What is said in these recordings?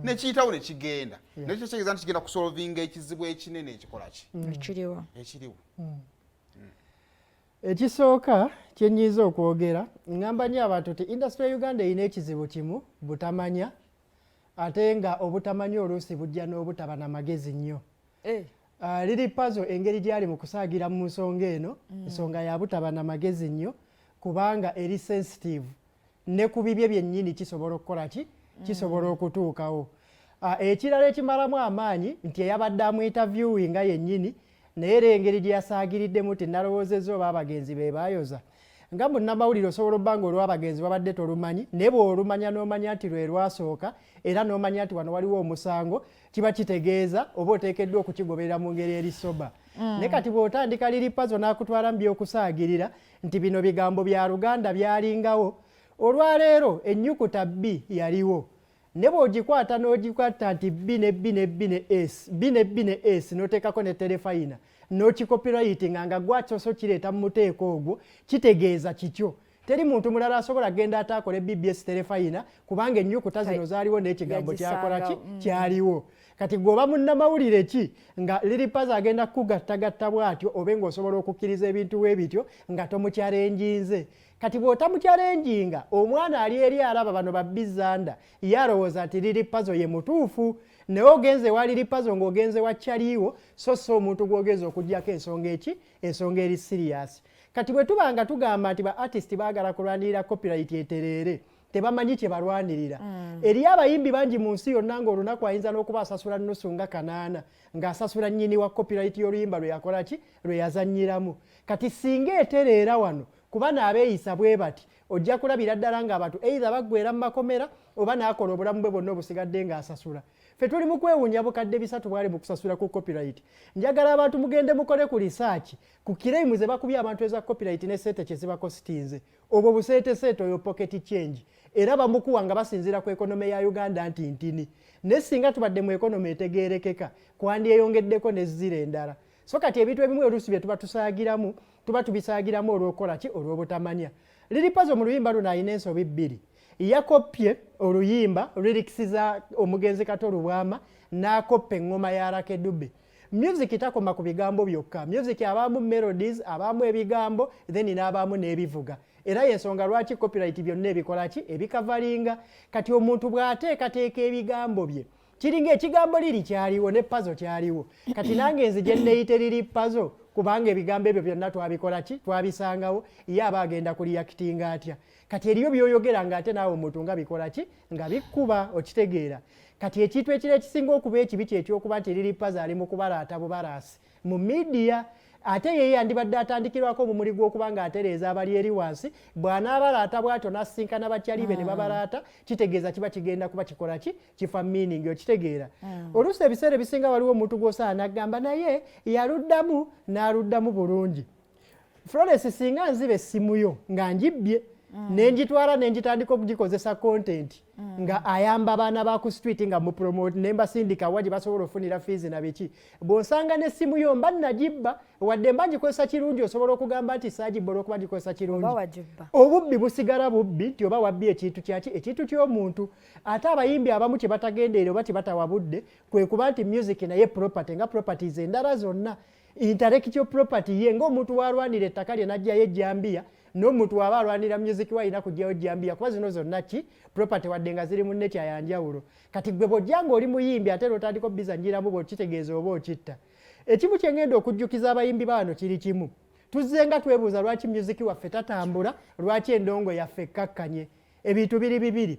Nekiyitawo nekigenda, naye kitegeeza nti kigenda kusolvinga ekizibu ekinene ekikola ki? Ekiriwo. Ekiriwo. Ekisooka kyenyinza okwogera, ŋŋamba nnyo abantu nti industry ya Uganda erina ekizibu kimu, butamanya, ate nga obutamanya oluusi bujja n'obutaba na magezi nnyo. Lil Pazo engeri gyali mu kusaagira mu nsonga eno, nsonga ya butaba na magezi nnyo, kubanga eri sensitive, ne ku bibye byennyini kisobola okukola ki? Kisobola okutuukawo. Ekirala ekimalamu amaanyi nti eyabadde amuinterviewinga yennyini, naye era engeri gye yasaagiriddemu ti nalowoozezza oba abagenzi be baayoza. Nga munnamawulire osobola obba nga olw'abagenzi wabadde tolumanyi, naye bw'olumanya n'omanya nti lwe lwasooka era n'omanya nti wano waliwo omusango, kiba kitegeeza oba oteekeddwa okukigoberera mu ngeri eri soba. Naye kati bw'otandika Lil Pazo n'akutwala mu by'okusaagirira nti bino bigambo bya Luganda byalingawo, olwaleero ennyukuta B yaliwo, ne bw'ogikwata n'ogikwata nti B ne B ne B ne S, B ne B ne S, n'oteekako ne terefayina n'okicopyrightinga nga gwakyose okireeta mu muteeko ogwo, kitegeeza kikyo. Teri muntu mulala asobola genda ate akole BBS terefayina, kubanga ennyukuta zino zaaliwo n'ekigambo kyakola ki? Kyaliwo. Kati gwe oba munnamawulire ki nga Lil Pazo agenda kukugattagatta bw'atyo, obe ng'osobola okukkiriza ebintu bwe bityo nga tomuchallenginze? Kati bw'otamuchallenginga, omwana ali eri alaba bano babizanda, ye alowooza nti Lil Pazo ye mutuufu, naye ogenze wa Lil Pazo ng'ogenze wa kyaliiwo, so si omuntu gw'ogenza okugyako ensonga eki, ensonga eri serious. Kati bwe tuba nga tugamba nti ba artist baagala kulwanirira copyright etereere, tebamanyi kye balwanirira. Eriyo abayimbi bangi mu nsi yonna ng'olunaku ayinza n'okuba asasula nusu nga 800 ng'asasula nnyini wa copyright y'oluyimba lwe yakola ki, lwe yazannyiramu. Kati singa etereera wano, kuba naabeeyisa bwe bati, ojja kulabira ddala ng'abantu either baggwera mu makomera oba n'akola obulamu bwe bwonna obusigadde ng'asasula. Ffe tuli mu kwewuunya 300,000 bwali mu kusasula ku copyright. Njagala abantu mugende mukole ku research ku claim ze bakubye abantu eza copyright ne sente kye zibacostinze. Obwo buseeteseete, oyo pocket change, era bamukuwa nga basinziira ku economy ya Uganda nti ntini, naye singa tubadde mu economy etegeerekeka, kwandyeyongeddeko ne zero endala. So kati ebintu ebimu oluusi bye tuba tusaagiramu, tuba tubisaagiramu olw'okukola ki? Olw'obutamanya. Lil Pazo mu luyimba luno alina ensobi bbiri. Yakoppye oluyimba, lyrics za omugenzi Kato Lubwama, n'akoppa eŋŋoma ya Lucky Dube. Music takoma ku bigambo byokka. Music abaamu melodies, abaamu ebigambo, then n'abaamu n'ebivuga, era yensonga lwaki copyright byonna ebikola ki? Ebicoveringa. Kati omuntu bw'ateekateeka ebigambo bye, kiringa ekigambo liri kyaliwo ne Pazo kyaliwo. Kati nange nzije neyite Lil Pazo kubanga ebigambo ebyo byonna twabikola ki? Twabisangawo. Ye aba agenda kureactinga atya? Kati eriyo byoyogera nga ate naawe omuntu nga bikola ki? Nga bikkuba, okitegeera? Kati ekintu ekira ekisinga okuba ekibi kyekyokuba nti Lil Pazo ali mu kubalaata bubalaasi mu media, ate ye yandibadde atandikirwako omumuli gw'okuba ng'atereeza abali eri wansi. Bw'anaabalaata bw'atyo n'asisinkana bakyali be ne babalaata, kitegeeza kiba kigenda kuba kikola ki? Kifa meaning, okitegeera? Oluusi ebiseera ebisinga waliwo omuntu gw'osaana n'agamba naye yaluddamu n'aluddamu bulungi. Florence, singa nziba essimu yo nga ngibbye, ne ngitwala ne ngitandika okugikozesa content nga ayamba abaana ba ku street, nga mupromote ne mbasindika wa gye basobola okufunira fees na biki, bw'osanga n'essimu yo mba nagibba, wadde mba ngikozesa kirungi, osobola okugamba nti saagibba olw'okuba gikozesa kirungi? Oba wagibba. Obubbi busigala bubbi, nti oba wabbi ekintu kyaki? Ekintu ky'omuntu. Ate abayimbi abamu kye batagendeere oba kye batawabudde kwe kuba nti music naye property nga properties endala zonna, intellectual property. Ye ng'omuntu w'alwanira ettaka lye n'aggyayo ejjambiya, n'omuntu w'aba alwanira music we alina kuggyayo jjambiya, kuba zino zonna ki? Property, wadde nga ziri mu nature ya njawulo. Kati gwe bw'ojja ng'oli muyimbi ate n'otandika obizannyiramu, bw'okitegeeza oba okitta. Ekimu kye ngenda okujjukiza abayimbi baano kiri kimu: tuzze nga twebuuza lwaki music waffe tatambula, lwaki endongo yaffe ekkakkanye. Ebintu biri bibiri.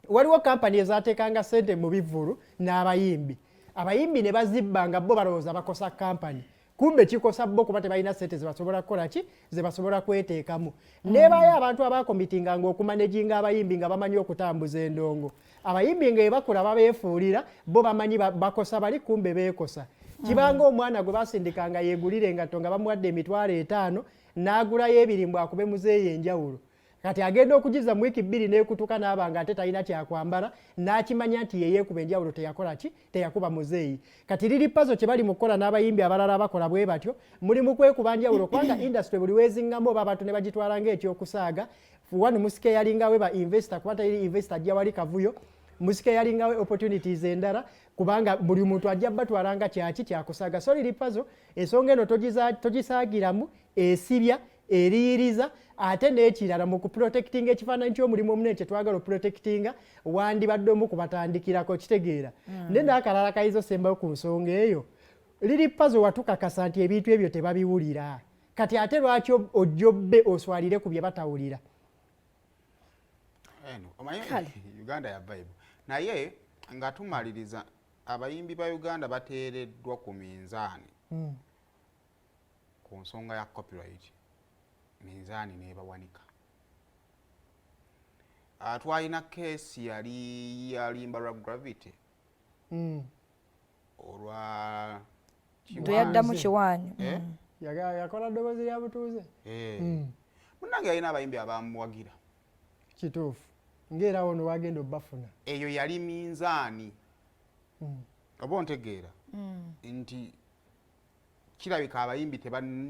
Waliwo kampani ezateekanga ssente mu bivvulu n'abayimbi, abayimbi ne bazibba nga bo balowooza bakosa kampani, kumbe kikosa bo, kuba tebalina ssente zebasobola kukola ki? Zebasobola kweteekamu. Nebaayo abantu abacommittinganga okumanaginga abayimbi nga bamanyi okutambuza endongo. Abayimbi nga ebakula babeefuulira bo bamanyi bakosa bali, kumbe beekosa. Kibanga omwana gwe basindikanga yeegulire engatto nga bamuwadde 50,000, n'agulayo ebirimbw akube muzeeyo enjawulo. Kati agenda okugiza mu wiiki 2 n'ekutuka, n'aba nga ate talina kyakwambala, n'akimanya nti yeyeekuba enjawulo, teyakola ki? Teyakuba muzeeyi. Kati Lil Pazo kye bali mu kukola n'abayimbi abalala abakola bwe batyo, muli mu kwekuba njawulo, kubanga industry buli weezingamu oba abantu ne bagitwala ng'ekyokusaaga. Wano musike yalingawe ba investor, kuba tayiri investor ajja wali kavuyo. Muscaringawo opportunities endala, kubanga buli muntu ajja batwala nga kyaki kyakusaaga. So Lil Pazo, ensonga eno togisaagiramu, esibya, eriyiriza. Ate n'ekirala, mu kuprotectinga ekifaananyi ky'omulimu omunene kyetwagala oprotectinga, wandibadde omu kubatandikirako, kitegeera? Naye n'akalala kayinza osembayo ku nsonga eyo, Lil Pazo, watukakasa nti ebintu ebyo tebabiwulira. Kati ate lwaki ojja obbe oswalire ku bye batawulira? Eno omanyi Uganda ya vibe. Naye nga tumaliriza, abayimbi ba Uganda bateereddwa ku minzaani ku nsonga ya copyright, minzaani nebawanika. Twalina case yali yalimba lwa Gravity olwa Toyaddamu kiwaanyi. Eh? Yakola ddoboozi lya butuuze. Eh. Munnange yalina abayimbi abamuwagira. Kituufu, ngaera wono wagenda obbafuna. Eyo yali minzaani. Oba ontegeera nti kirabika abayimbi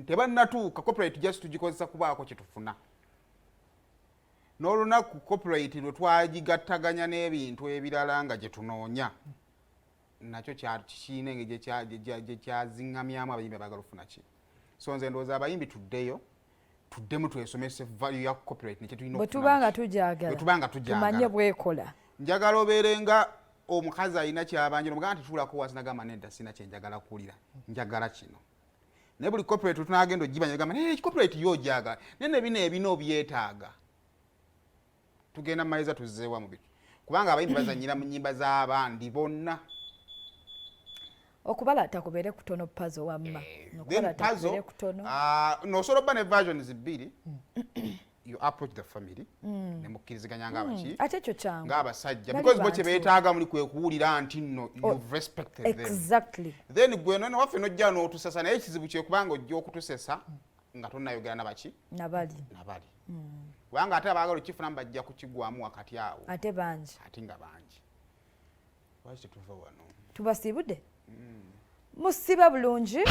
tebannatuuka. Copyright just tugikozesa kubaako kyetufuna. N'olunaku copyright lwe twagigattaganya n'ebintu ebirala nga gye tunoonya, nakyo kirina engeri gye kyaziŋŋamyamu abayimbi abaagala okufuna ki. So nze ndowooza abayimbi tuddeyo, tuddemu twesomese value ya copyright nekyetulina. Bwe tuba nga tugyagala, Bwe tuba nga tugyagala. Tumanye bwekola. Njagala obeere nga omukazi alina kyabanja, omugamba nti tuulako wansi, nagamba, "Nedda, sina kyenjagala kuwulira, njagala kino." Naye buli copyright tunagenda ogibanya, gamba, "Naye copyright yo ogyagala, naye ne bino ebina obyetaaga." Tugenda mumaliza tuzzeewa mu bitu, kubanga abayimbi bazanyira mu nyimba z'abandi bonna. Okubalata kubeere kutono, Pazo, wamma. Then Okubalata Pazo, kubeere kutono. Nosobola obba ne versions bbiri. You approach the family ne mukkiriziganya ng'abaki Ate ekyo kyangu. ng'abasajja, Bali because bo bantu. kye beetaaga muli kwe kuwulira nti nno you've respected them. Then gwe no waffe nojja n'otusesa, naye ekizibu kyekubanga ojja okutusesa nga tonnayogera nabaki? Nabali. Nabali, kubanga ate abaagala okifunamu bajja kukigwamu wakati awo. Ate bangi. Ate nga bangi. Lwaki tetuva wano? Tubasiibudde, musiba bulungi.